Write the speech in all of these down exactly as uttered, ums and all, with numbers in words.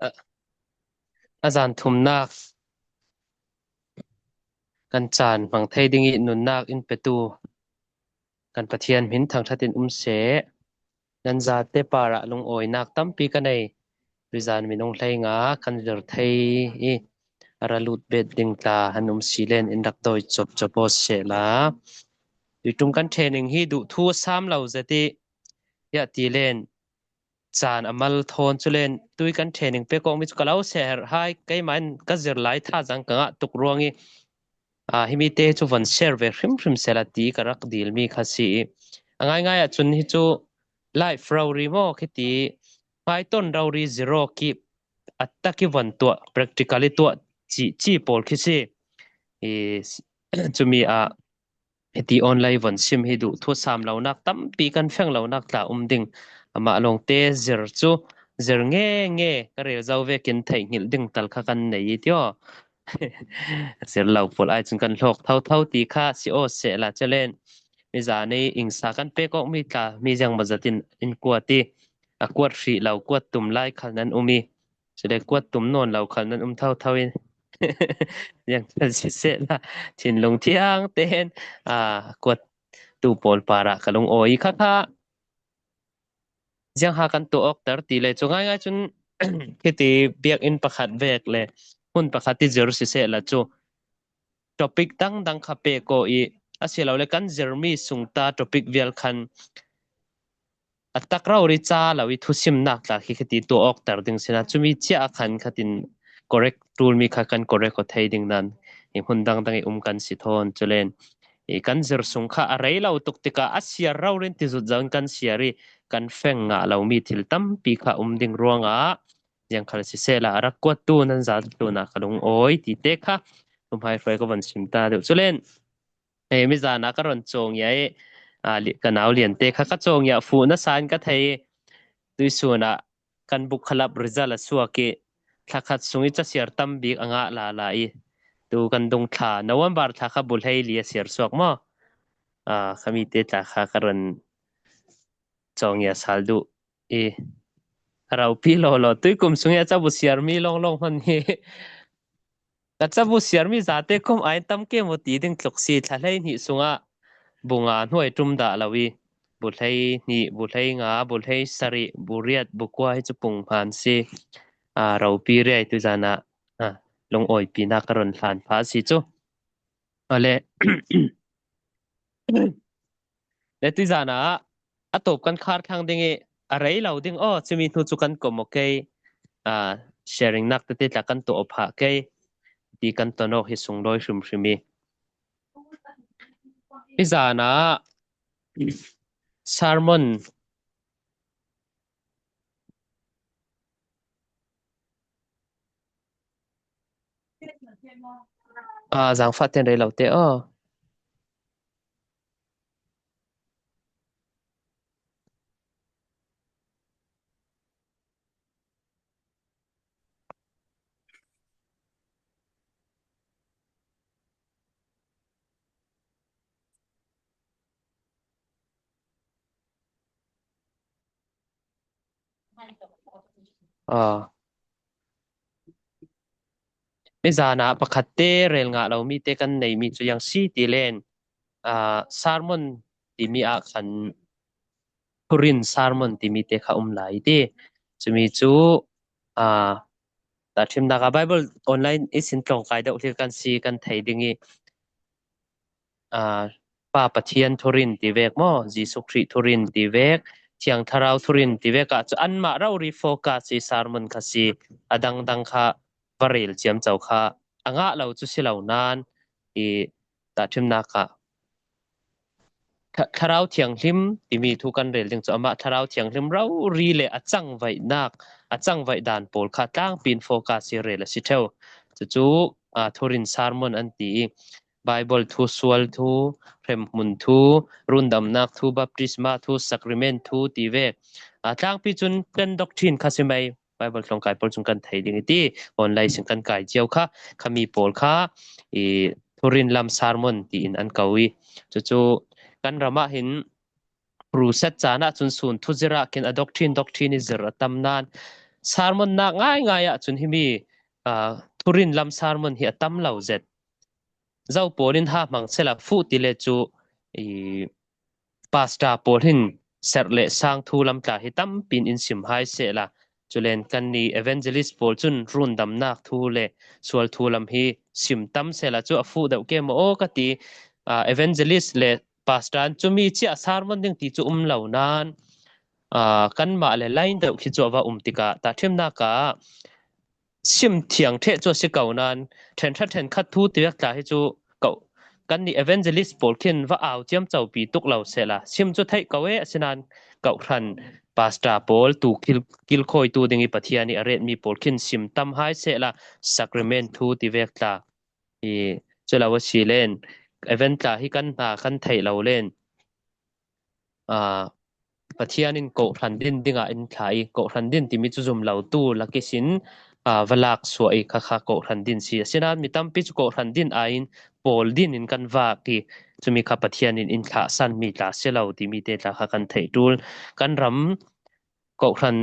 a, a zan thumnak kan caan hmang thei ding i nunnak in petu kan Pathian hmin thangthat in um seh. Nan zate parah lungawinak tampi ka nei. Tuizan minung hleinga kan zir thei i a ra lut bet ding tla han um si len in rak dawi cawpcawp aw seh la. Tuitum kan training hi duh thu a sam lo zet i, hiah ti len caan a mal thawn cu len tui kan training pek awkmi cu ka lo seh herh hai, keimah in ka zir lai thazaang ka ngah tuk ruang i, aa, himi te cu von share ve hrimhrim seh la ti ka rak dil mi kha si i, a ngaingai ah cun hi cu live rori maw khi ti, hmaiton rori zero ki a tak i von tuah, practical i tuah ci, ci pawl khi si i, cumi ah hiti online von sim hi duh thu sam lonak tampi kan feng lonak tla um ding. Amah lawngte zir cu zir nge nge ka rel zo vekin theihngilh ding tal kha kan nei i tio. Zir lo pawl ai cun kan hlawk thotho ti kha si aw seh la cu len. Mi zan i ingsa kan pek awkmi tla mi ziangmaw zat in in kuat i a kuat hrih lo, kuat tum lai khal nan um i, cule kuat tum nawn lo khal nan um thotho i, ziangkhal siseh la thinlung thiang tein, aa, kuat tu pawl parah ka lungawi i kha kha ziangha kan tuah awkter ti le cu ngaingai cun khiti biakinn pakhat vek le hmun pakhat i zir siseh la cu topic dangdang kha pek aw i, a si lo le kan zirmi sungta topic vial khan a tak rori ca lo i thusimnak tla khi khiti tuah awkter ding si na, cumi cia a khan khatin correct, ṭulmi kha kan correct aw thei ding nan i hmun dangdang i um kan si thawn cu len i kan zir sung kha a rei lo tuk tikah a siar rori in ti zut zo in kan siar i kan feng ngah lomi thil tampi kha um ding ruangah ziangkhal siseh la a rak kuattu nan zate tlunah ka lungawi ti te kha tumhai hruai ka von sim ta deuh cu len. Hei, mi zan ah ka ron cawngia i, aa, li-, ka nau liante kha ka cawngia fuh nasa in ka thei i, tuisun ah kan book club result a suak i, thlakhat sung i casiar tam bik a ngah lala i, tu kan dungthla November thla kha bu hlei li a siar suak maw? Aa, khami te tla kha ka ron cawngia sal duh i, a ropi lawlaw, tuikum sung i a cabu siarmi lawnglawng hman hi ka cabu siarmi zate kum ai tam ke maw ti ding tluk si, thla hlei hnih sungah bu nga hnuai ṭum dah lo i, bu hlei hnih, bu hlei nga, bu hlei sarih, bu riat, bu kua hi cu pung hman si. Aa, ropi riai tuizan ah, aa, lungawipinak ka ron hlan phah si cu. Awle. Le tuizan ah a tawp kan khar thlang ding i a rei lo ding aw, cumi hnu cu kan kom aw kei, aa, sharing nak tete tla kan tuah aw phah kei ti kan ton awk hi sunglawi hrimhrim i. Tuizan ah sermon, aa, zangfah ten rei lo te aw. Aa. Nizan ah pakhat te rel ngah lo mi te kan nei mi cu yang si ti len, aa, sermon timi ah khan thurin sermon timi te kha um lai ti. Cumi cu, aa, tahṭhimnak ah Bible online i sin tlawng kai deuh hlir kan si kan thei ding i, aa, Pa Pathian thurin ti vek maw, Jesuh Khrih thurin ti vek, Thiang Thlarau thurin ti vek ah cu anmah rori focus i sermon kha si, a dangdang kha va rel ciamco kha a ngah lo cu si lo nan i tahṭhimnak ah Thla-, Thlarau Thianghlim timi thu kan rel ding cu amah Thlarau Thianghlim rori le a cangvaihnak, a cangvaih dan pawl kha tlangpi in focus i rel a si ṭheu. Cucu, aa, thurin sermon an ti i Bible thu, sual thu, hremhmun thu, rundamnak thu, baptisma thu, sacrament thu ti vek. Aa, tlangpi cun plain doctrine kha si mai. Bible tlawng kai pawl cun kan thei ding i ti, online sin kan kai cio kha, khami pawl kha i thurin lam sermon tiin an ko i. Cucu kan ram ah hin crusade caan ah cun sun thu zir ah khin a doctrine, doctrine i zir a tam nan, sermon nak ngaingai ah cun himi, aa, thurin lam sermon hi a tam lo zet. Zo pawl in ha hmang sela fuh ti le cu i pastor pawl hin serh le sang thu lam tla hi tampi in sim hai sehla, culen kanni evangelist pawl cun rundamnak thu le sual thu lam hi sim tam sehla cu a fuh deuh ke maw ka ti. Aa, evangelist le pastor an cumi cia sermon ding ti cu um lo nain, aa, kanmah le line deuh khi cu a va um tikah tahṭhimnak ah sim thiang ṭheh cu a si ko nain, ṭhen ṭha ṭhen khat thu ti vek tla hi cu ko, kanni evangelist pawl khin va au ciamcopi tuk lo sehla, sim cu theih ko e, asinain kohhran pastor pawl tu kil, kilkhawitu ding i Pathian i a retmi pawl khin sim tam hai sehla, sacrament thu ti vek tla i cu lo a si len, event tla hi kan hna kan theih lo len, aa, Pathian in kohhran din dingah in thla i, kohhran din timi cu zum lo tu lak ihsin, aa, va lak suah i, kha kha kohhran din si. Asinain mi tampi cu kohhran din aiin pawl din in kan vak i, cumi kha Pathian in in thlahsan mi tla si lo timi te tla kha kan theih ṭul. Kan ram kohhran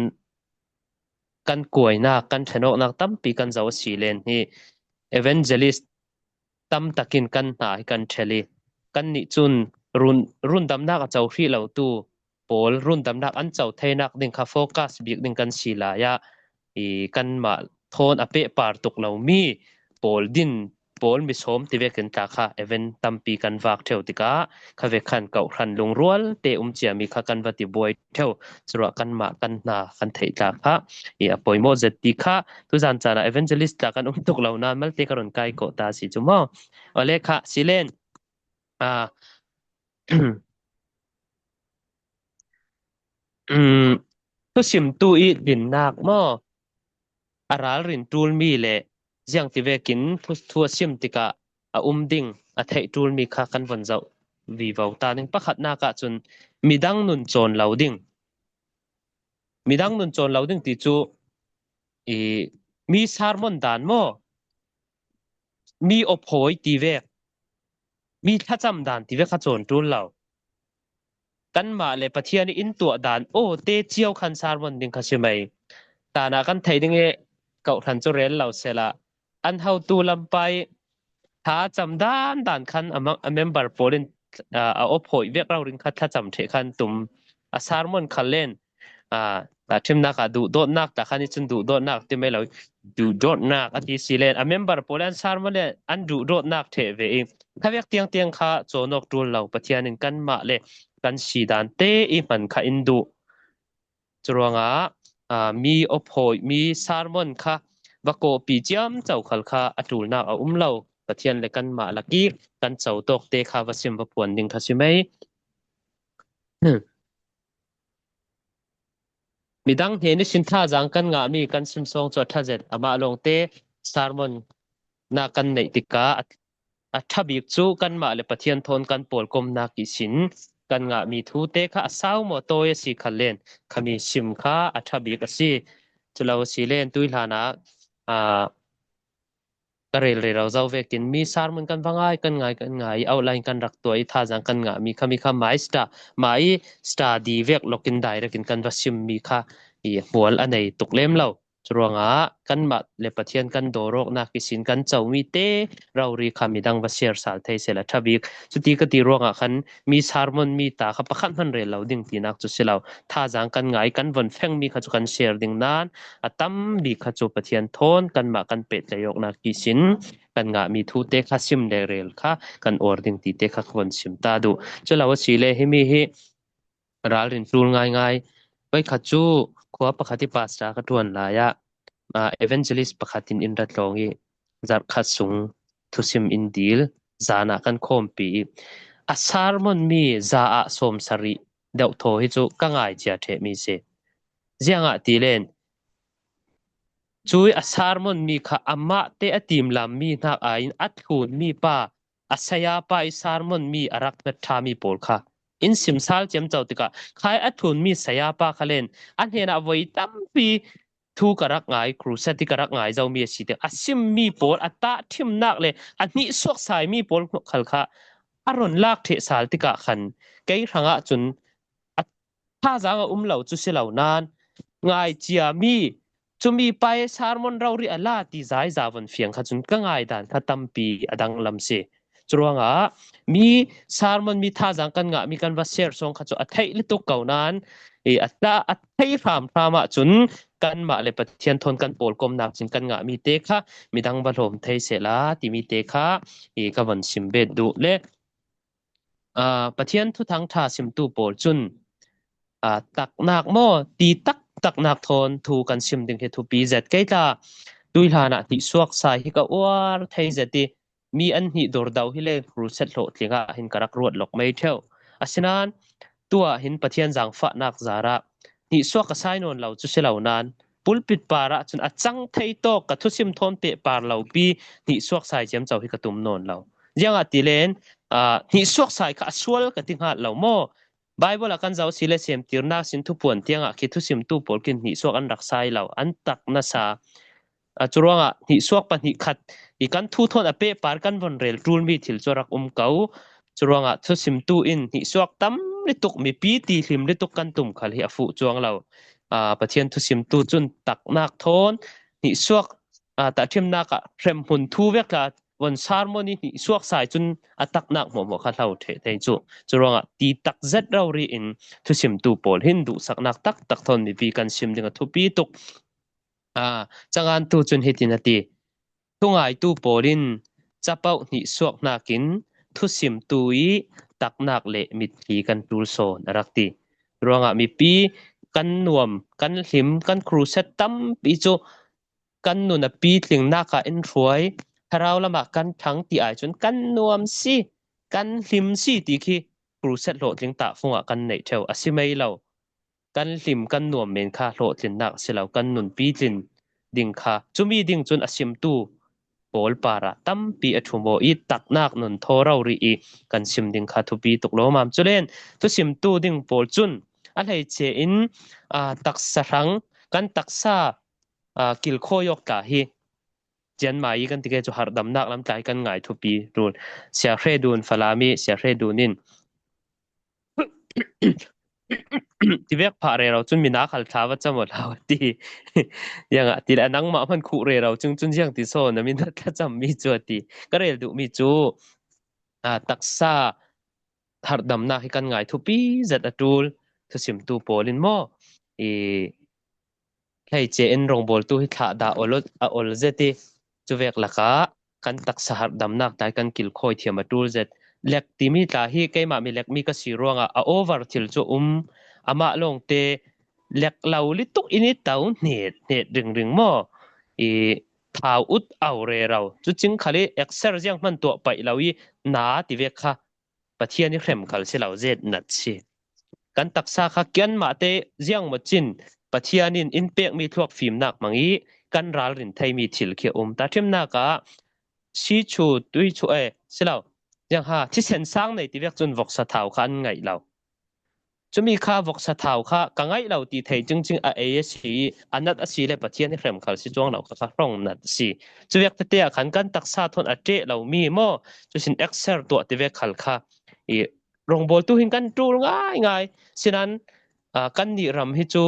kan kuainak, kan ṭhenawknak tampi kan zoh a si len hi evangelist tam takin kan hna hi kan ṭhel i, kannih cun run, rundamnak a co hrih lo tu pawl rundamnak an co theinak ding kha focus bik ding kan si lai ah, i kanmah thawn a pehpar tuk lomi pawl din, pawl mi sawm ti vekin tla kha event tampi kan vak ṭheu tikah kha vek khan kohhran lungrual te um ciami kha kan va ti buai ṭheu. Curuah kanmah kan hna kan theih tla kha i a poimawh zet ti kha tuzan caan ah evangelist tla kan um tuk lo nain malte ka run kai kawh ta si cu maw? Awle kha, si len, aa, um, thusimtu i dinnak maw? A ralrin ṭulmi le ziangti vekin thu, thu a sim tikah a um ding, a theih ṭulmi kha kan von zoh vivo ta ding. Pakhatnak ah cun midang nun cawn lo ding. Midang nun cawn lo ding ti cu i mi sermon dan maw? Mi awphawi ti vek, mi thlacam dan ti vek kha cawn ṭul lo. Kanmah le Pathian i in tuah dan aw te cio khan sermon ding kha si mai. Tanah kan theih ding i kohhran cu rel lo sela, an hotu lampai thlacam dan dan khan a ma-, a member pawl in, aa, a awphawi vek rori in kha thlacam ṭheh khan tum. A sermon khal len, aa, tahṭhimnak ah duhdawtnak tla khan i cun duhdawtnak ti mai lo, duhdawtnak a ti si len, a member pawl an sermon le an duhdawtnak ṭheh ve i, kha vek tiang tiang kha cawn awk ṭul lo. Pathian in kanmah le kan si dan te i hman kha in duh. Curuangah, aa, mi awphawi, mi sermon kha va kawhpi ciamco khal kha a ṭulnak a um lo. Pathian le kanmah lak i kan co tawk te kha va sim va puan ding kha si mai. Midang hnen ihsin thazaang kan ngahmi kan simsawng cu a ṭha zet. Amah lawngte sermon nak kan neih tikah a, a ṭha bik cu kanmah le Pathian thawn kan pawlkomnak ihsin kan ngahmi thu te kha a sau maw tawi a si khal len, khami sim kha a ṭha bik a si. Cu lo a si len, tui hlanah, aa, ka rel rero zo vekin mi sermon kan va ngai, kan ngai, kan ngai, outline kan rak tuah i thazaang kan ngahmi khami kha mai sta, mai study vek lokin direct in kan va simmi kha i hmual a nei tuk lem lo. Curuangah kanmah le Pathian kan dawrawknak ihsin kan comi te rori kha midang va share sal thei sela ṭha bik. Cuti ka ti ruangah khan mi sermon mi ta kha pakhat hman rel lo ding tinak cu si lo. Thazaang kan ngai, kan von fengmi kha cu kan share ding nain a tam bik kha cu Pathian thawn kanmah kan pehtlaih awknak ihsin kan ngahmi thu te kha sim le rel kha kan or ding ti te kha ka von sim ta duh. Cu lo a si le himi hi ralrin ṭul ngaingai. Voikhat cu khua pakhat i pastor ka ṭuan lai ah, aa, evangelist pakhat in in ra tlawng i zarh khat sung thusim in dil, zan ah kan khawmpi i a sermon mi za ah sawmsarih deuhthaw hi cu ka ngai cia ṭheh mi si. Ziangah ti len, cui a sermon mi kha amah te a timlam mi hnak aiin a thlun mi pa, a saya pa i sermon mi a rak hngat ṭha mi pawl kha in sim sal ciamco tikah khai a thlun mi saya pa kha len a hnenah voi tampi thu ka rak ngai, crusade hi ka rak ngai zomi a si tiang a sim mi pawl a tahṭhimnak le a hnihsuak sai mi pawl khal kha a ron lak ṭheh sal tikah khan kei hrangah cun a thazaang a um lo cu si lo nain ngai cia mi Cumi pa sermon rori a la ti zaiza von fiang kha cun ka ngaidan kha tampi a danglam si. Curuangah mi sermon, mi thazang kan ngah mi kan va share sawng kha cu a theih lutuk ko nain, i a ta a thei hramhram ahcun kanmah le Pathian thawn kan pawlkomnak cun kan ngah mi te kha midang va hlawm thei sehla timi te kha i ka von sim bet duh le, aa, Pathian thuthang ṭha simtu pawl cun, aa, taknak maw, ti taktaknak thawn thu kan sim ding hi thupi zet kei tla. Tuihlan ah hnihsuak sai hi ka uar thei zet i, mi an hnih dor dau hi le crusade hlawhtling ah hin ka rak ruat lawk mai ṭheu. Asinain tuah hin Pathian zaangfahnak zarah hnihsuak ka sai nawn lo cu si lo nain, pulpit par ah cun a cang thei tawk ka thusim thawn peh par lo pi hnihsuak sai ciamco hi ka tum nawn lo. Ziangahtile, aa, hnihsuak sai kha a sual ka ti hngat lo maw? Bible ah kan zoh si le, Semtirnak sin thupuan tiangah khi thusimtu pawl kin hnihsuak an rak sai lo, an tak nasa. Aa, curuangah hnihsuak pahnih khat i kan thu thawn a peh par kan von rel ṭulmi thil cu a rak um ko. Curuangah thusimtu in hnihsuak tam lutuk, mipi ti hlim lutuk kan tum khal hi a fuh cuang lo. Aa, Pathian thusimtu cun taknak thawn hnihsuak, aa, tahṭhimnak ah hremhmun thu vek tla von sermon i hnihsuak sai cun a taknak hmuahhmuah kha hlo ṭheh thei cu. Curuangah ti tak zet rori in thusimtu pawl hin duhsaknak taktak thawn mipi kan sim ding a thupi tuk. Aa, cangantu cun hitin a ti, thungaitu pawl in capoh hnihsuak hnakin thusimtu i taknak le mitthli kan ṭul sawn a rak ti. Ruangah mipi kan nuam, kan hlim, kan crusade tampi cu kan nun a pitlingnak ah in hruai, thlarau lamah kan ṭhang ti ai cun kan nuam si, kan hlim si ti khi crusade hlawhtling tahfung ah kan neih ṭheu a si mei lo. Kan hlim, kan nuam men kha hlawhtlinnak a si lo, kan nun pitlin ding kha. Cumi ding cun a simtu pawl parah tampi a ṭhum aw i taknak nun thaw rori i kan sim ding kha thupi tuk lawmam. Culen thusimtu ding pawl cun a hleice in, aa, taksa hrang, kan taksa, aa, kilkhawi awk tla hi cianmai i kan ti ke cu harhdamnak lam tla hi kan ngai thupi rul. Sia Hre Dun Falam i Sia Hre Dun in tivek phah rero cun mina khal thla va cam aw hlau a ti. Ziangah ti le a nangmah hman khuh rero cun, cun ziang ti saw na min va thla cam mi cu a ti. Ka rel duh mi cu, aa, taksa harhdamnak hi kan ngai thupi zet a ṭul thusimtu pawl in maw? I hleice in rongbawltu hi thlah dah a ol zet i, cuvek lakah kan taksa harhdamnak tla hi kan kilkhawi thiam a ṭul zet. Lek timi tla hi keimah mi lekmi ka si ruangah a over thil cu a um. Amah lawngte lek lo lituk in i to hnet hnet ringring maw? I thau ut au rero. Cucing khal i ekser ziang hman tuah paih lo i na tivek kha Pathian i hrem khal si lo, zet nat si. Kan taksa kha kianmahte ziang maw cin Pathian in in pekmi thluak fimnak hmang i kan ralrin theimi thil khi a um. Tahṭhimnak ah si chu, tui chu, e, si lo. Ziang ha, thisen sang nei tivek cun voksa thau kha an ngaih lo. Cumi kha voksa thau kha ka ngaih lo ti thei cingcing a ei a si i, a nat a si le Pathian i hrem khal si cuang lo kha, kha hrong nat a si. Cuvek tete ah khan kan taksa thawn a ṭeh lo mi maw? Cusin ekser tuah tivek khal kha i rongbawltu hin kan ṭul ngaingai. Sinan, aa, kannih ram hi cu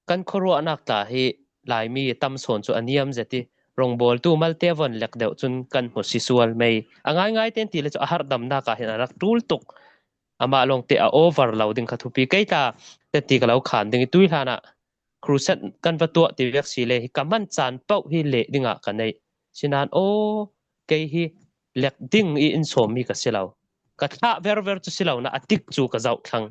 kan khuaruahnak tla hi Laimi tam sawn cu a niam zet i rongbawltu malte von lek deuh cun kan hmu si sual mei. A ngaingai ten ti le cu a harhdamnak ah hin a rak ṭul tuk. Amah lawngte a over lo ding kha thupi kei tla, teti ka lo khan ding i tuihlan ah crusade kan va tuah tivek si le hi ka man caan paoh hi leh dingah ka neih. Sinan aw, kei hi lek ding i in sawmmi ka si lo. Ka thlah verver cu si lo na a tik cu ka zoh thlang.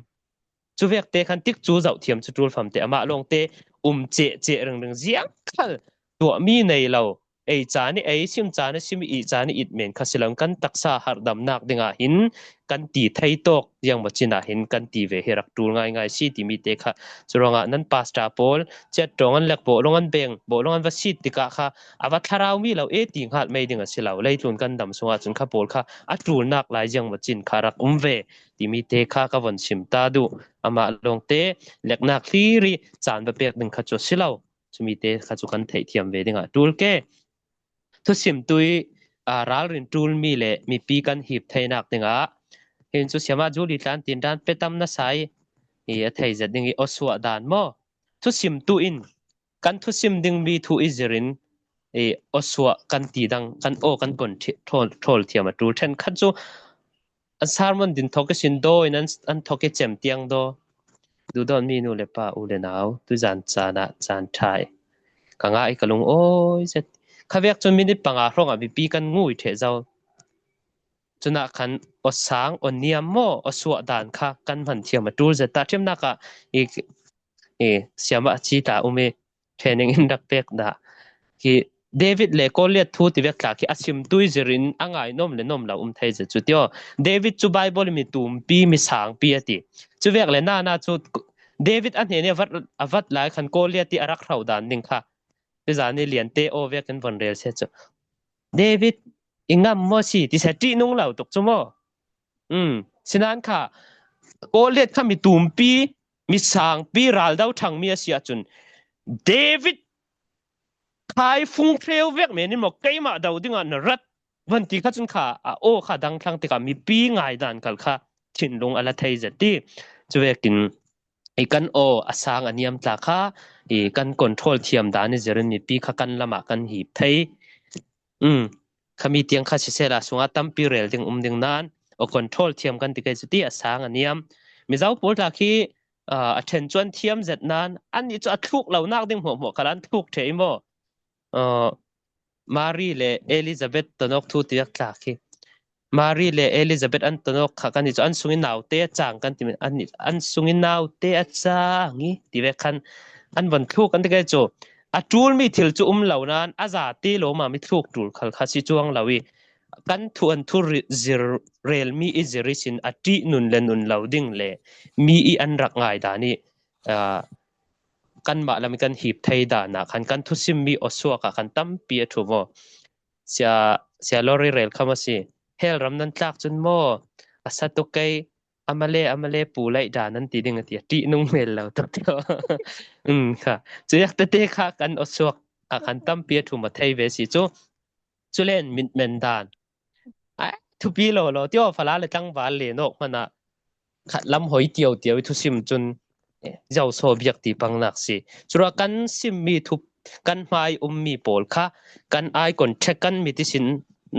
Cuvekte khan tik cu zoh thiam cu ṭul famte amah lawngte um ceh ceh ringring ziang khal tuahmi nei lo. Ei caan i ei, sim caan i sim, i it caan i it men kha si lo, kan taksa harhdamnak dingah hin kan ti thei tawk ziang maw cin ah hin kan ti ve hi rak ṭul ngaingai si timi te kha. Curuangah nan pastor pawl ciat ṭawng an lek, bawhlung an beng, bawhlung an va sit tikah kha a va thlarau mi lo e ti hngat mei ding a si lo. Leitlun kan dam sungah cun kha pawl kha a ṭulnak lai ziang maw cin kha rak um ve timi te kha ka von sim ta duh. Amah lawngte leknak hlir i caan va pek ding kha cu a si lo. Cumi te kha cu kan theihthiam ve dingah ṭul ke. Thusimtu i, aa, ralrin ṭulmi le mipi kan hip theinak dingah hin cu siama Julie tlan tin dan petam nasa i, i a thei zet ding i aw suah dan maw? Thusimtu in kan thusim ding mi thu i zirin, i, aw suah kan ti dang, kan aw kan kon thi-, thawl, thawl thiam a ṭul. Ṭhen khat cu an sermon din thawk i sin daw in an, an thawk i cem tiang daw. Duhdawtmi nu le pa, u le nau, tuzan caan ah caan ṭha i ka ngah i ka lungawi zet. Kha vek cun minit panga hrawng ah mipi kan ngui ṭheh zo. Cunah khan aw sang, aw niam maw, aw suah dan kha kan hman thiam a ṭul zet. Tahṭhimnak ah i, i siamah a ci ta um i training in rak pek dah. Khi David le Goliath thu ti vek tla khi a sim tui zirin a ngai nom le nom lo um thei zet cu tio. David cu Bible mi tumpi, mi sangpi a ti. Cu vek le nana cu David a hnen i a vat, a vat lai khan Goliath i a rak hro dan ding kha. Tuzan i liante aw vek in von rel si cu. David i ngam maw si, ti si a ṭihnung lo tuk cu maw? Um, sinan kha, Goliath kha mi tumpi, mi sangpi, raldo ṭhangmi a si ahcun, David khai fung hreu vek men in maw, keimah do dingah na rat, van ti kha cun kha, a aw kha dang thlang tikah mipi ngaidan khal kha thinlung a la thei zet ti. Cu vekin, i kan aw a sang a niam tla kha, i kan control thiam dan i zirin mipi kha kan lamah kan hip thei. Um, khami tiang kha sisela sungah tampi rel ding um ding nan, aw control thiam kan ti kei cu ti a sang a niam. Mizo pawl tla khi, aa, a ṭhen cu an thiam zet nan, annih cu a thluk lonak ding hmuahhmuah khal an thluk ṭheh i maw? Aa, Mari le Elizabeth tonawk thu ti vek tla khi. Mari le Elizabeth an tonawk kha kan i cu an sungin naute a cang kan ti, an, an sungin naute a cang i ti vek khan an von thluk kan ti kei cu. A ṭulmi thil cu um lo nan a zate lawmam i thluk ṭul khal kha si cuang lo i, kan thu an thu ri-, zir relmi i zir i sin a ṭih nun le nun lo ding le mi i an rak ngai dan i, aa, kanmah lam i kan hip thei dan ah khan kan thusimmi aw suak ah khan tampi a ṭhu maw? Sia, sia lori rel kha maw si? Hell ram nan tlak cun maw? A sa tuk kei, amale, amale pu laih dan an ti ding a ti, a ṭihnung hmel lo tuk tio. Um, kha. Cuyak tete kha kan aw suak ah khan tampi a ṭhu maw thei ve si cu. Culen mitmen dan. Ai, thupi lo lo tio, fala le tlangval le nawk hmanah khat lam hoi tio tio i thusim cun, eh, zoso biak ti pangnak si. Curuah kan simmi thup, kan hmai ummi pawl kha kan eye contact, kan mit i sin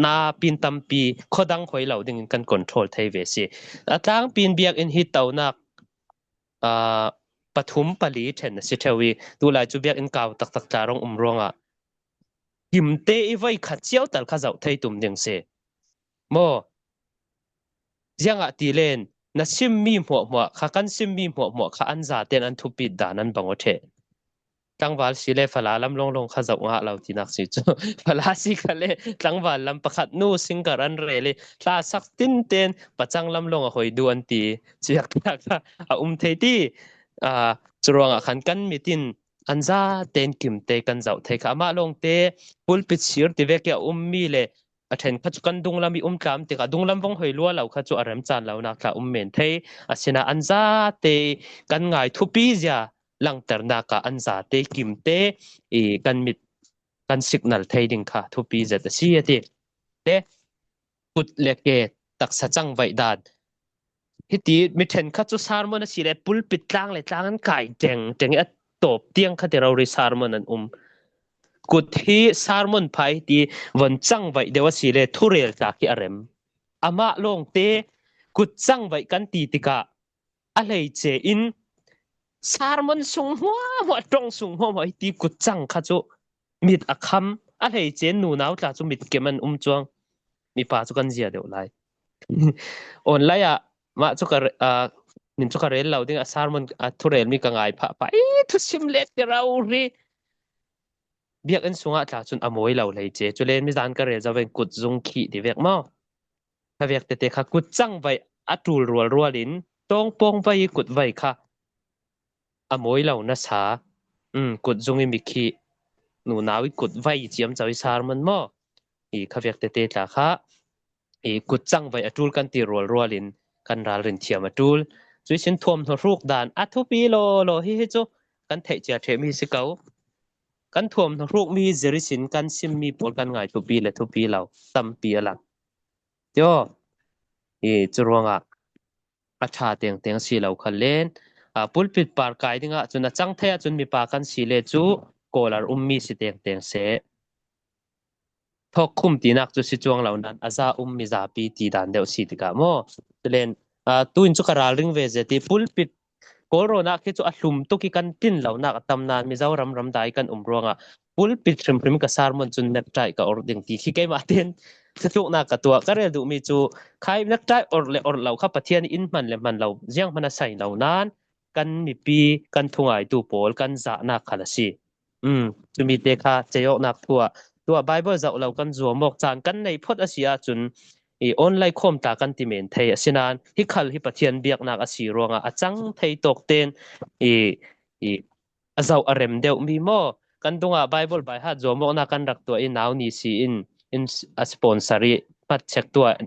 na pin tampi khuadang hoi lo dingin kan control thei ve si. A tlangpin biak in hi tonak, aa, pathum pali ṭhen a si ṭheu i, tulai cu biak in kau taktak tla rong um ruangah kimte i voi khat cio tal kha zoh thei tum ding si. Maw? Ziangah ti len, na simmi hmuahhmuah kha, kan simmi hmuahhmuah kha an zaten an thupit dan an bang aw ṭheh. Tlangval si le fala lam lawnglawng kha zoh ngah lo tinak si cu. Fala si kha le tlangval lam pakhat nu singer an rel i, hla sak tinten pacang lam lawng a hoi duh an ti. Cuyak tak kha a um thei ti. Aa, curuangah khan kan mit in an zaten kimte kan zoh thei kha. Amah lawngte pulpit sir ti vek i a ummi le a ṭhen kha cu kan dunglam i um tlam tikah dunglam vong hoi lua lo kha cu a remcan lonak tla um men thei. Asinain an zate kan ngai thupi zia langternak ah an zate kimte i kan mit kan signal thei ding kha thupi zet a si a ti. Le kut le ke taksa cangvaih dan. Hiti mi ṭhenkhat cu sermon a si le pulpit tlang le tlang an kai ṭeng ṭeng i a tawp tiang kha ti rori sermon an um. Kut hi sermon phai ti von cangvaih deuh a si le thurel tla khi a rem. Amah lawngte kut cangvaih kan ti tikah a hleice in sermon sung hmuahhmuah, ṭong sung hmuahhmuah hiti kut cang kha cu mit a kham, a hleice in nunau tla cu mit kem an um cuang. Mipa cu kan zia deuh lai. Online ah mah cu ka re-, aa, min cu ka rel lo ding a sermon a thurelmi ka ngai phah phah. I thusim let ti rori. Biakinn sungah tla cun a mawi lo hleice. Cule mizan ka rel zo ven kut zung khih ti vek maw? Kha vek tete kha kut cang vaih a ṭul rualrual in tawngpawng vai i kut vai kha a mawi lo nasa. Um, kut zung i mi khih, nunau i kut vai i ciamco i sermon maw? I kha vek tete tla kha i kut cang vai a ṭul kan ti rualrual in kan ralrin thiam a ṭul. Cuih sin thuam hnahruk dan a thupi lawlaw hi hi cu kan theih cia ṭhehmi si ko. Kan thuam hnahrukmi zir ihsin kan simmi pawl kan ngai thupi le thupi lo tampi a lang. Tio, i curuangah a ṭha tengteng si lo kha len, a, pulpit par kai dingah cun a cang thei ahcun mipa kan si le cu caller um mi si tengteng seh. Thawkkhum tinak cu si cuang lo nan a za um mi zapi ti dan deuh si tikah maw? Tulen, aa, tu in cu ka ralring ve zia ti pulpit Kawlrawn ah khi cu a hlum tuk i kan tlin lonak a tam nan Mizoram ram dah i kan um ruangah pulpit hrimhrim ka sermon cun necktie ka orh ding ti khi keimah tein thutluknak ka tuah. Ka rel duhmi cu khai necktie orh le orh lo kha Pathian in hman le hman lo zianghman a sai lo nan kan mipi, kan thungaitu pawl kan zahnak khal a si. Um, cumi te kha ceiawknak tuah, tuah Bible zoh lo kan zuam awk caan kan nei phot a si ahcun i online khawm ta kan ti men thei. Asinain hi khal hi Pathian biaknak a si ruangah a cang thei tawk tein i, i a zoh a rem deuh mi maw? Kan dungah Bible baihat zuam awknak kan rak tuah i nau ni si in, in a sponsor i hmat check tuah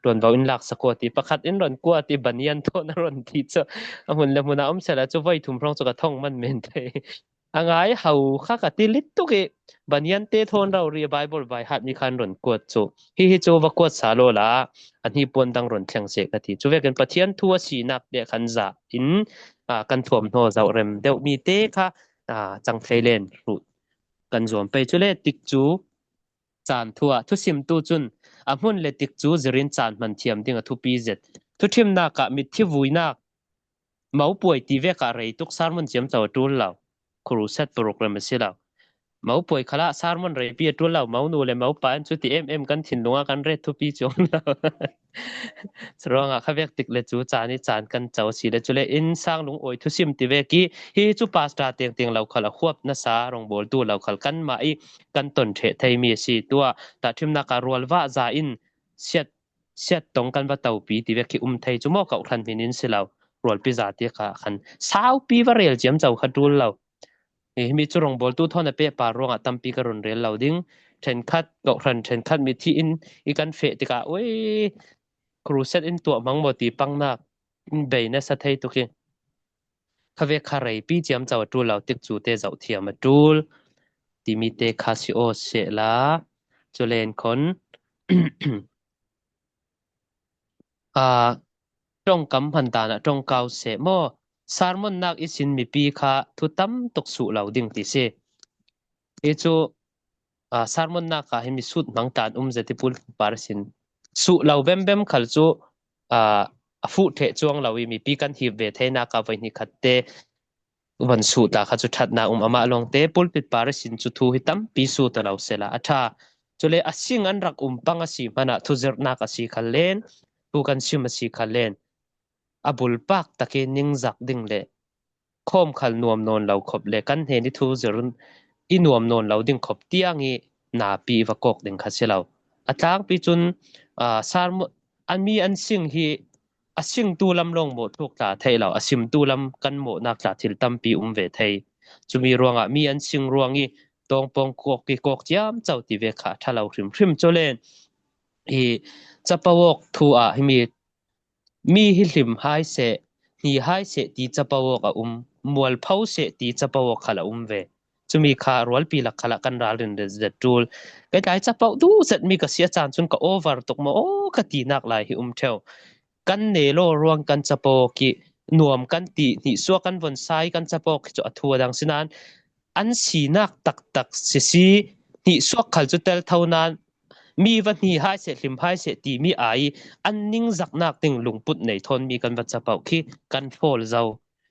ṭuanvo in lak sak aw ti, pakhat in ron kuat i banian thawn a ron ti cu a hmun le hmun ah um sehla cu voi thum hrawng cu ka thong man men thei. A ngai ho kha ka ti lit tuk i banian te thawn rori a Bible baihat mi khan ron kuat cu hi hi cu va kuat sa law la, a hnipuan dang ron thleng seh ka ti. Cu vekin Pathian thu a sinak te khan zah in, aa, kan thuam hnaw zoh rem deuh mi te kha, aa, cang thei len hruh kan zuam pei. Cu le tikcu caan thu ah thusimtu cun a hmun le tikcu zirin caan hman thiam ding a thupi zet. Thuṭhimnak ah mitthi vuinak, mopuai ti vek ah rei tuk, sermon ciamco a ṭul lo, crusade program a si lo. Mopuai khalah sermon reipi a ṭul lo, monu le mopa in cu ti em em kan thinlung ah kan ret thupi cuang lo. Curuangah kha vek tik le cu caan i caan kan co a si le cu le in sang lungawi thusim ti vek i hi cu pastor tengteng lo khal a huap nasa rongbawltu lo khal kanmah i kan ton ṭheh theimi a si. Tuah tahṭhimnak ah rualvah za in siat, siat tong kan va topi ti vek hi um thei cu maw, kawhhran hmin in si lo, rualpi za te kha khan saupi va rel ciamco kha ṭul lo. Hi, himi cu rongbawltu thawn a pehpar ruangah tampi ka run rel lo ding. Ṭhenkhat, kawhhran ṭhenkhat mitthi in i kan feh tikah, ui, crusade in tuah hmang maw ti pangnak in bei nasa thei tuk i kha vek kha reipi ciamco a ṭul lo, tikcu te zoh thiam a ṭul timi te kha si aw sehla, cu len khon aa, ṭongkam hman dan ah ṭongkau seh maw? Sermonnak i sin mipi kha thu tam tuk suh lo ding ti si. Hi cu, aa, sermonnak ah hi mi sut hmang tlan um zet i pulpit par a sin suh lo bembem khal cu, aa, a fuh ṭheh cuang lo i mipi kan hip ve theinak ah voi hnih khat te von suh ta kha cu ṭhatnak um. Amah lawngte pulpit par a sin cu thu hi tampi sut a lo sehla a ṭha. Cule a sing an rak um pang a si hmanah thuzirhnak a si khal len, thu kan sim a si khal len, a bulpak tak i ningzak ding le khawm khal nuam nawn lo khop le kan hnen i thuzirh i nuam nawn lo ding khop tiang i napi i va kawk ding kha si lo. A tlangpi cun, aa, sermon, a mi an sing hi a singtu lam lawng mawh thuk tla theih lo, a simtu lam kan mawhnak tla thil tampi um ve thei. Cumi ruangah mi an sing ruang i tawngpawng kawk i kawk ciamco ti ve kha a ṭha lo hrimhrim. Cu len i capo awk thu ah hi mi, mi hi hlim hai seh, hni hai seh ti capo awk a um, mualpho seh ti capo awk khal a um ve. Cumi kha rualpi lak khalah kan ralrin zet ṭul. Kei tlai capo duh zet mi ka si a caan cun ka over tuk maw aw ka tinak lai hi um ṭheu. Kan ne law ruang kan capo awk i nuam kan ti, hnihsuak kan von sai kan capo awk hi cu a thu a dang si nan an sinak taktak sisi hnihsuak khal cu tel tho nan mi va hni hai seh, hlim hai seh timi ai an ningzaknak ding lungput nei thawn mi kan va capo khi kan hrawl zo.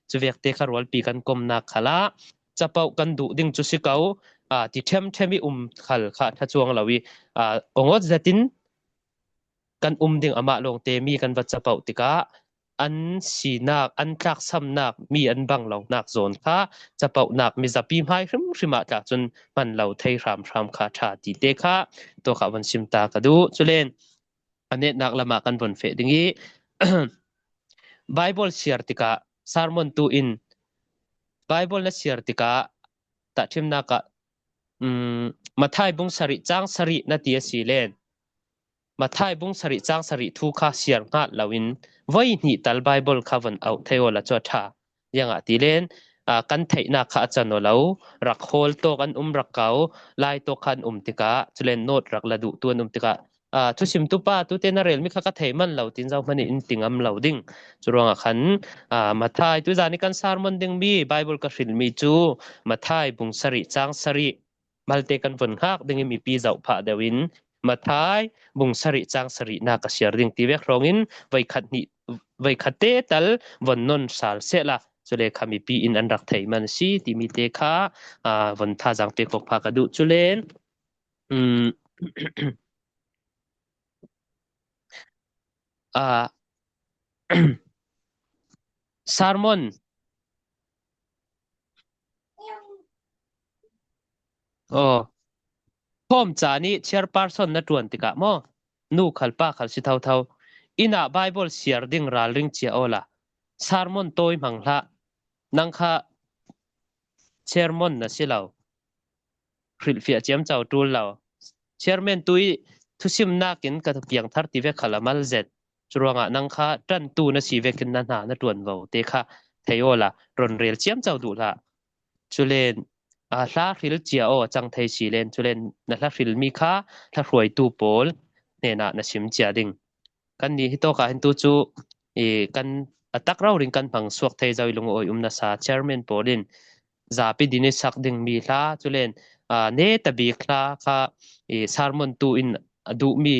Cu vekte kha rualpi kan komnak khalah capo kan duh ding cu si ko, aa, ti ṭhemṭhem i um khal kha ṭha cuang lo i, aa, ongawt zetin kan um ding. Amah lawngte mi kan va capo tikah an sinak, an tlaksamnak, mi an bang lonak zawn kha caponak mizapi hmai hrimhrim ah tla cun hman lo thei hramhram kha ṭha ti te kha tuakah van sim ta ka duh. Culen a netnak lamah kan von feh ding i Bible siar tikah, sermon tu in Bible na siar tikah tahṭhimnak ah, um, Matthai bung sarih cang sarih na ti a si len, Matthai bung sarih cang sarih thu kha siar hngat loin voi hnih tal Bible kha von auh thei awla cu a ṭha. Ziangah ti len, aa, kan theihnak kha a can aw lo, rak hawl tawk an um, rak kau lai tawk kha an um tikah, culen note rak la duhtu an um tikah, a, thusimtu pa tute na rel mi kha ka thei man lo tin zo hmani in ti ngam lo ding. Churuangah khan, a, Mathai, tuzani kan sermon ding mi, Bible ka hril mi chu Mathai bung sarih chang sarih malte kan vun nghak dingin mipi zoh phah deuhin Mathai bung sarih chang sarihna ka siar ding ti vek hrawngin voi khat hnih, voi khat te tal von non sal seh la, chule kha mipi in an rak thei man si ti mite kha, a, von tha zang pe khawk pha ka duh. Chulen, um, a, sermon. Aw. Khawm cha nih chairperson na ṭuan tikah maw? Nu khal pa khal si thotho. Innah Bible siar ding ralring cia awla. Sermon tawi hmang hlah. Nang kha chairman na si lo. Hrilhfiah ciamco ṭul lo. Chairman tu ih thusim nakin ka piangthar ti vek khal a mal zet. Churuangah nang kha ṭantu na si vekin na hna na ṭuanvo te kha thei awla rawn rel ciamco duh hlah. Chulen, a, hla hril cia aw a cang thei si len, chulen na hla hril mi kha hla hruaitu pawl hnenah na sim cia ding. Kan nih hi tawkah hin tu chu, i, kan a tak raurin kan hmang suak thei zo i lungawi um nasa chairman pawl in zapi din i sak ding mi hla, chulen, a, neta bik hla kha, i, sermon tu in a duh mi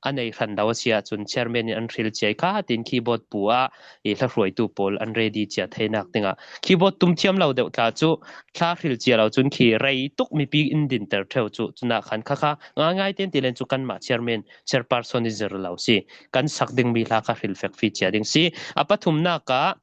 a nei hran lo a si ah chun chairman in an hril cia i kha tin keyboard pu ah i hla hruaitu pawl an ready cia theinak dingah keyboard tum thiam lo deuh tla chu hla hril cia lo chun khi rei tuk mipi in dinter theu chu chunah khan kha kha ngai ngai ten ti len chu kanmah chairman, chairperson i zir lo si. Kan sak ding mi hla kha hril fek fi cia ding si. A pathumnak ah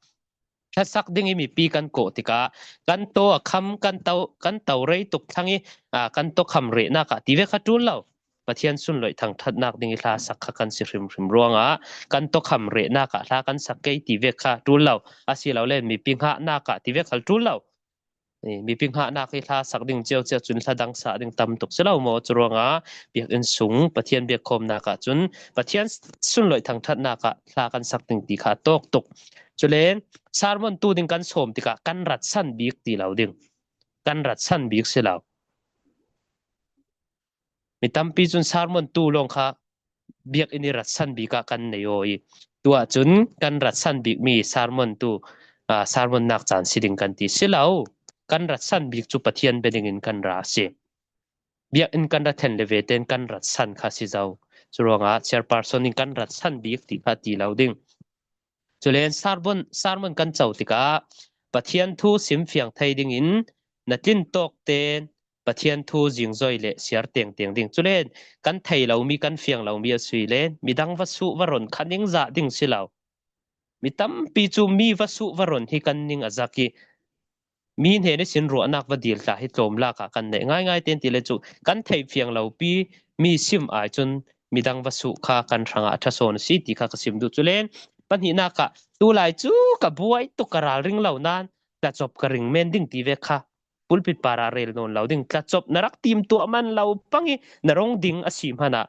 hla sak ding i mipi kan kawh tikah kan taw a kham kan taw, kan taw rei tuk thlang i, a, kan taw kham rehnak ah ti vek kha ṭul lo. Pathian sunloih thangṭhatnak ding i hla sak kha kan si hrimhrim ruangah kan taw kham rehnak ah hla kan sak kei ti vek kha ṭul lo. A si lo len mipi nghahnak ah ti vek khal ṭul lo. I, mipi nghahnak hi hla sak ding ciauciau cun hla dang sah ding tam tuk si lo maw? Curuangah biakinn sung Pathian biakkhawmnak ah cun Pathian sunloih thangṭhatnak ah hla kan sak ding ti kha a tawk tuk. Culen sermon tu ding kan sawm tikah kan ratsan bik ti lo ding. Kan ratsan bik si lo. Mi tampi cun sermon tu lawng kha biakinn i ratsan bik ah kan nei aw i tuah cun kan ratsan bik mi sermon tu, aa, sermon nak caan si ding kan ti si lo. Kan ratsan bik cu Pathian bia dingin kan ra a si. Biakinn kan ra then le ve tein kan ratsan kha si zo. Curuangah chairperson in kan ratsan bik ti kha ti lo ding. Culen sermon, sermon kan co tikah Pathian thu simfiang thei dingin na tlin tawk tein Pathian thu zingzoi le siar tengteng ding. Culen kan thei lomi, kan fiang lomi a si le midang va suh va ron kha ning zah ding si lo. Mi tampi cu mi va suh va ron hi kan ning a zak i mi hnen ihsin ruahnak va dil tla hi tlawmlak ah kan neih ngaingai tein ti le cu kan theih fiang lopi mi sim ai cun midang va suh kha kan hrangah a ṭha sawn a si ti kha ka sim duh. Culen pahnihnak ah tulai cu ka buai tuk, ka ralring lo nain tlacop ka ring men ding ti ve kha pulpit parah rel nawn lo ding. Tlacop na rak tim tuah man lo pang i na rong ding a si hmanah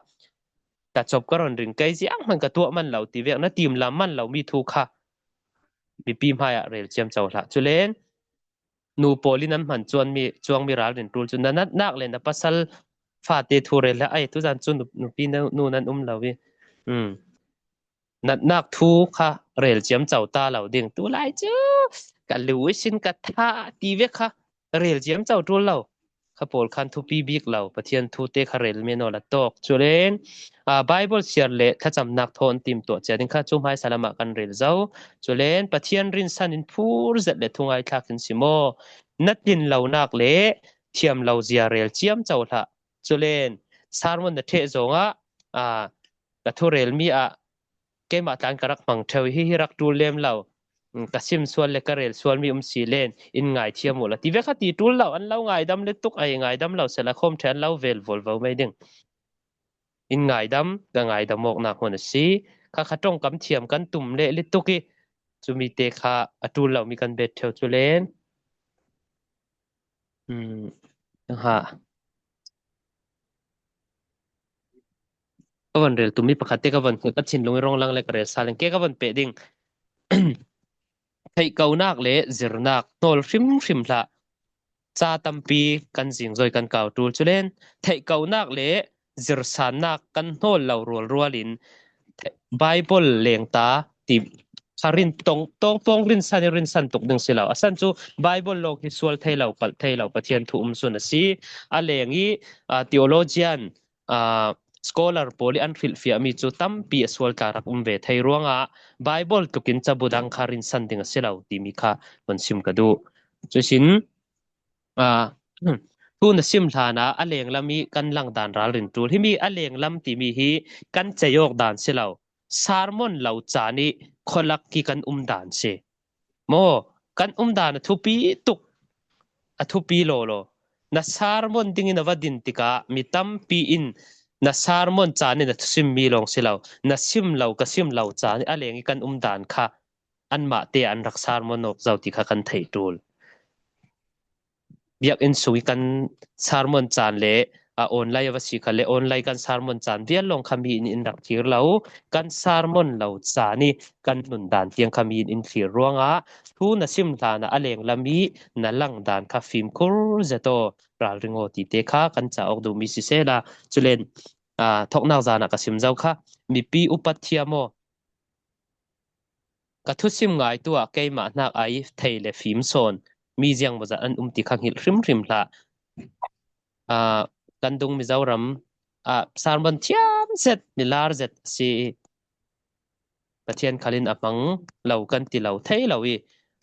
tlacop ka ron ring kei, ziang hman ka tuah man lo ti vek na tim lam man lo mi thu kha mipi hmaiah rel ciamco hlah. Culen nu pawl in an hman cuan mi, cuang mi ralrin ṭul cu na natnak le na pasal fate thu rel hlah. Ai, tuzan cu nu, nupi nu, nu nan um lo i, um, natnak thu kha rel ciamco ta lo ding. Tulai cu ka lu ihsin ka tha ti ve kha rel ciamco ṭul lo. Kha pawl khan thupi bik lo, Pathian thu te kha rel men awla tawk. Culen, aa, Bible siar le thlacamnak thawn tim tuah cia ding kha cu hmaisa lamah kan rel zo. Culen Pathian rinsan in phur zet le thungai thlak in si maw? Na tlin lonak le thiam lo zia rel ciamco hlah. Culen sermon na ṭheh zawngah, aa, ka thurel mi ah keimah tlan ka rak hmang ṭheu i, hi hi rak ṭul lem lo, um, ka sim sual le ka rel sual mi um si len in ngaithiam uh la ti ve kha ti ṭul lo. An lo ngaidam le tuk, ai, ngaidam lo sela khawm ṭhe an lo vel volvo mai ding. In ngaidam, ka ngaidam awknak hmun a si. Kha kha ṭongkam thiam kan tum le le tuk i cumi te kha a ṭul lo mi kan bet ṭheu. Culen um, ha. Ka van rel tum mi pakhat te ka van, ka thinlung i rong lang le ka rel sal in ke ka van peh ding. Theihkonak le zirnak hnawl hrimhrim hlah. Ca tampi kan zingzoi kan kau ṭul. Culen theihkonak le zirsannak kan hnawl lo rualrual in Bible leng ta ti kha rin tong, tawngpawng rinsan i rinsan tuk ding si lo. A san cu Bible lawng hi sual thei lo, palh thei lo, Pathian thu um sun a si. A leng i, aa, theologian, aa, scholar pawl i an hrilhfiahmi cu tampi a sual tla rak um ve thei ruangah Bible tlukin cabu dang kha rinsan ding a si lo timi kha von sim ka duh. Cuisin, aa, thu na sim hlan ah a lenglam i kan langdan ralrin ṭul. Himi a lenglam timi hi kan cei awk dan si lo. Sermon lo caan i khualak i kan um dan si. Maw, kan um dan a thupi tuk, a thupi lawlaw. Na sermon dingin a va din tikah mi tampi in na sermon caan in a thusimmi lawng si lo. Na sim lo, ka sim lo caan i a leng i kan um dan kha anmah te an rak sermon awk zo ti kha kan theih ṭul. Biakinn sung i kan sermon caan le, a, online a va si kha le online kan sermon caan vial lawng kha mi in in rak thlir lo. Kan sermon lo caan i kan nun dan tiang kha mi in in thlir ruangah thu na sim hlan ah a lenglam i na lang dan kha fimkhur zet aw, ralring aw ti te kha kan ca awk duhmi si sehla. Culen, aa, thawknak zan ah ka sim zo kha, mipi upat thiam aw, ka thusim ngaitu ah keimah hnak ai thei le fim sawn mi ziang maw zat an um ti kha hngilh hrimhrim hlah. Aa, kan dung Mizoram ah sermon thiam zet, milar zet a si i Pathian khal in a hmang lo kan ti lo thei lo i,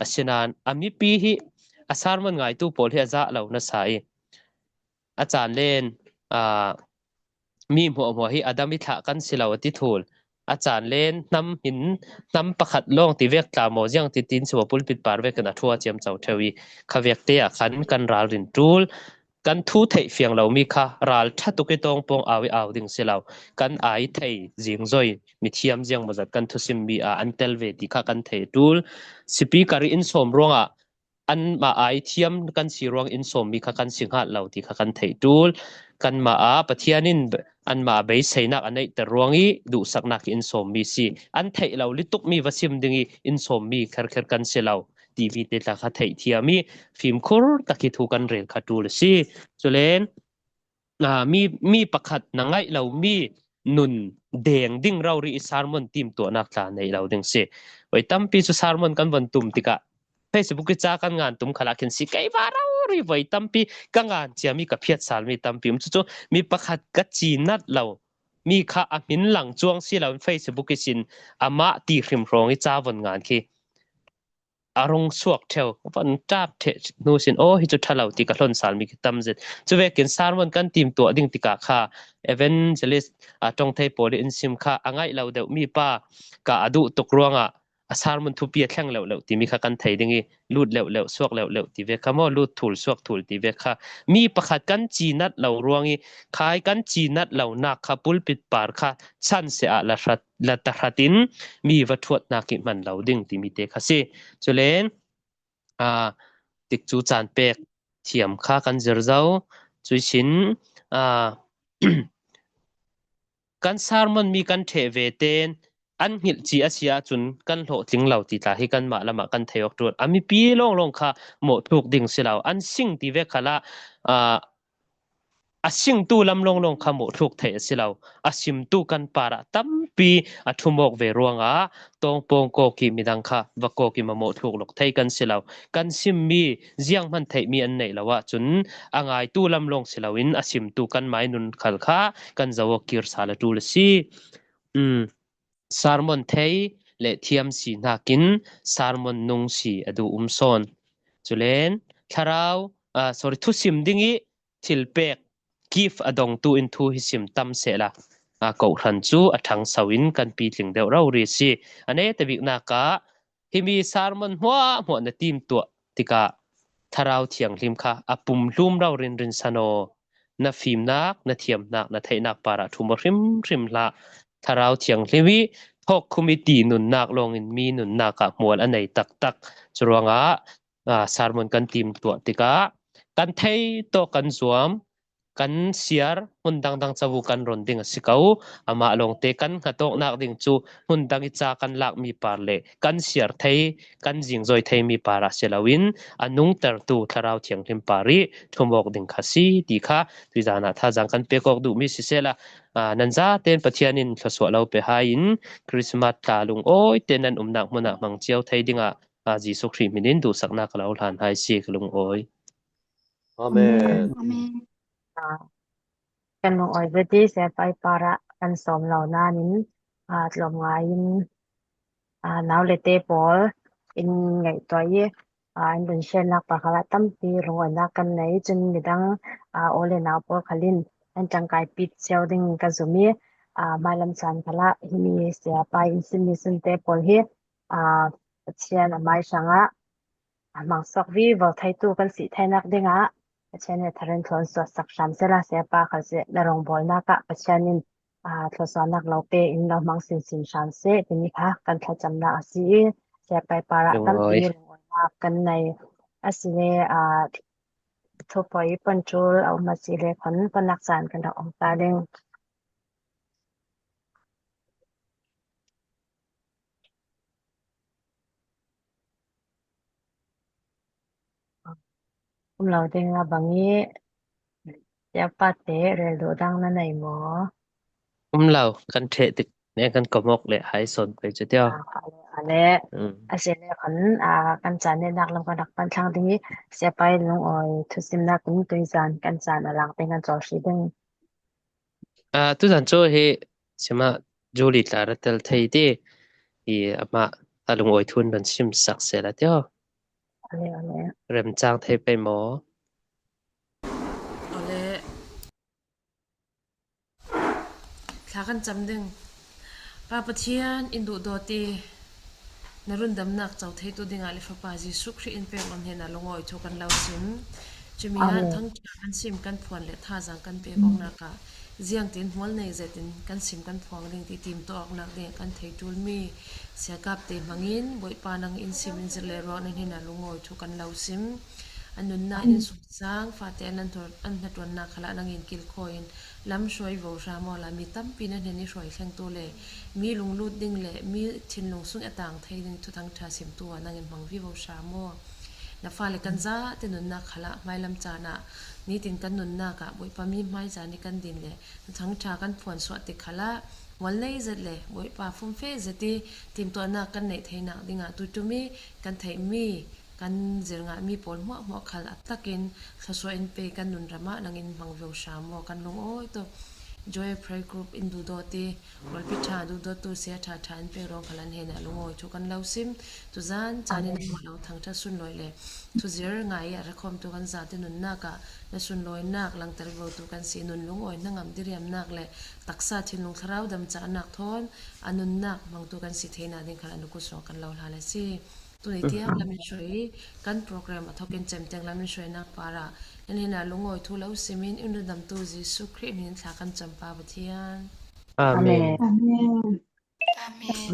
asinain a mipi hi a sermon ngaitu pawl hi a zah lo nasa i, a caan len, aa, mi hmuahhmuah hi a dam i thlah kan si lo a ti thul. A caan len hnam hin, hnam pakhat lawng ti vek tla maw ziang ti tin si maw pulpit par vekin a ṭhu a ciamco ṭheu i, kha vek te ah khan kan ralrin ṭul. Kan thu theih fiang lomi kha ral ṭha tuk i tawngpawng au i au ding si lo. Kan ai thei zingzoi mithiam ziang maw zat kan thusimmi ah an tel ve ti kha kan theih ṭul. Speaker i in sawm ruangah anmah ai thiam kan si ruang in sawmmi kha kan si hngat lo ti kha kan theih ṭul. Kanmah ah Pathian in anmah beiseinak a neihter ruang i duhsaknak i in sawmmi si. An theih lo litukmi va sim ding i in sawmmi kherkher kan si lo. T V te tla kha theih thiam i fimkhur tak hi thu kan rel kha ṭul a si. Culen, aa, mi, mi pakhat na ngaih lomi nun deng ding rori i sermon timtuahnak tla nei lo ding si. Voi tampi cu sermon kan von tum tikah Facebook i ca kan ngan tum khalah khin si, keimah rori voi tampi ka ngan ciami ka phiat salmi tampi um. Cucu mi pakhat ka cinat lo mi kha a hmin lang cuang si lo in Facebook i sin amah ti hrim hrawng i ca von ngan khi a rung suak ṭheu, van ṭap ṭheh hnu sin, aw, hi cu ṭha lo ti ka hlon salmi khi tam zet. Cuvekin sermon kan timtuah ding tikah kha evangelist, aa, ṭong thei pawl i in sim kha a ngaih lo deuh mi pa ka a duh tuk ruangah a sermon thupi a thleng leuh leuh timi kha kan thei ding i, lut leuh leuh, suak leuh leuh ti vek kha maw, lut thul, suak thul ti vek kha. Mi pakhat kan cinat lo ruang i, khai kan cinat lo nak kha pulpit par kha chan se ah la hrat, la ta hrat in mi va ṭhuatnak i hman lo ding timi te kha si. Culen, aa, tikcu caan pek thiam kha kan zir zo. Cuisin, aa, kan sermon mi kan ṭheh ve ten an hngilh ci a si ahcun kan hlawhtling lo ti tla hi kanmah lamah kan thei awk ṭul. A mipi lawnglawng kha mawhthluk ding si lo. An sing ti vek khalah, aa, a singtu lam lawnglawng kha mawhthluk theih a si lo. A simtu kan parah tampi a ṭhum awk ve ruangah tawngpawng kawk i midang kha va kawk i mamawhthluk lawk thei kan si lo. Kan simmi zianghman theihmi an neih lo ahcun a ngaitu lam lawng si loin a simtu kanmah i nun khal kha kan zoh awk kir sal a ṭul a si. Um, sermon thei le thiam si hnakin sermon nung si a duh um sawn. Culen thlarau, aa, sorry, thusim ding i thilpek gift a dongtu in thu hi sim tam sehla, aa, kohhran cu a ṭhangso in kan pitling deuh rori si. A neta biknak ah himi sermon hmuahhmuah na timtuah tikah Thlarau Thianghlim kha a pumhlum rori in rinsan aw. Na fimnak, na thiamnak, na theihnak parah ṭhum aw hrimhrim hlah. Thlarau Thianghlim i thawkkhum i ti nunnak lawngin mi nunnak ah hmual a nei taktak. Curuangah, aa, sermon kan timtuah tikah kan thei tawk kan zuam, kan siar hmun dangdang cabu kan ron ding a si ko. Amah lawngte kan hngatawknak ding cu hmun dang i ca kan lakmi par le kan siar thei, kan zingzoi theimi par ah si loin a nungtertu Thlarau Thianghlim par i ṭhum awk ding kha si ti kha tuizan ah thazaang kan pek awk duhmi sisehla, aa, nan zaten Pathian in thluasuah lo pe hai in Christmas tla lungawi te nan umnak hmun ah hmang cio thei dingah, aa, Jesuh Khrih hmin in duhsaknak ka lo hlan hai si, ka lungawi. Amen. Amen. Aa, kan lungawi zet i Siapa i par ah kan sawm lo nain, aa, tlawm ngaiin, aa, nau le te pawl in ngaihtuah i, aa, in run share nak pa khal ah tampi lungawinak kan nei. Cun midang, aa, u le nau pawl khal in an ṭangkaipi cio ding ka zum i, aa, hmailam caan khal ah himi Siapa in simmi sunte pawl hi, aa, Pathian amai hrangah a hmangsuak vivo theitu kan si theinak dingah Pathian he thar in thluasuah sak hram sehla, Siapa khal si na rawngbawlnak ah Pathian in, aa, thluasuahnak lo pe in lo hmang sinsin hram seh timi kha kan thlacamnak a si i, Siapa i par ah tampi lungawinak kan nei. Asile, aa, thupoi pawngkul a um a si le khan pawngkul caan kan rak um ta ding. Um lo ding a bang i Siapa te rel duh dang na nei maw? Um lo, kan ṭheh tik nen kan kom awk le hai sawn pei cu tio. Aa, ale, ale. Mm. Asile khan, aa, kan caan neihnak lam kan rak pan thlang ding i Siapa i lungawi thusimnak in tuizan kan caan a lang te kan cawl hri ding. Aa, tuzan cu hi sima Julie tla ra tel thei ti hi amah a lungawi thu in run sim sak sehla tio. Ale, ale. Remcang thei pei maw? Ale. Thla kan cam ding. Pa Pathian, in duhdawt i na rundamnak co theitu dingah le Fapa Jesuh Khrih in pek lo hnenah lungawi thu kan lo sim. Cumi ah thangṭha kan sim kan phuan le thazaang kan pek awknak ah ziangtin hmual nei zetin kan sim kan phuang ding ti timtuah awknak dingah kan thei ṭulmi siakapte hmangin Bawipa nang in sim in zir le ruak na hnenah lungawi thu kan lo sim. An nunnak in sungsang, fate an, an hnaṭuannak khalah nang in kilkhawi in lam hruai vo hram awla mi tampi na hnen i hruai thlengtu le mi lunglut ding le mi thinlung sung a tang thei ding thuthang ṭha simtu ah nang in hmang vivo hram aw. Na fale kan zate nunnak khalah hmailam caan ah nitin kan nunnak ah Bawipa mi hmai caan i kan din le thuthang ṭha kan phuan suah tik khalah mual nei zet le Bawipa fumfe zet i timtuahnak kan neih theinak dingah tuiṭum i kan theihmi kan zir ngalhmi pawl hmuahhmuah khal a takin thluasuah in pe kan nunram ah nang in hmang vivo hram aw. Kan lungawi tuk. Joy Prayer Group in duhdawt i rualpi ṭha duhdawttu sia ṭha ṭha in pek ruang khal an hnenah lungawi thu kan lo sim. Tuzan caan in a hmuah lo thangṭhat sunlawi le thuzir ngai i a rakhawmtu kan zate nunnak ah na sunlawinak langter vivotu kan si. Nun lungawi hnangam diriamnak le taksa thinlung thlarau damcahnak thawn a nunnak hmangtu kan si theinak ding khal a nuku suang kan lo hlan a si. Tuni tiang lam in hruai kan program a thokin cemteng lam in hruainak parah nan hnenah lungawi thu lo simin in rundamtu Jesuh Khrih hmin in thla kan cam Pa Pathian. Amen. Amen. Amen.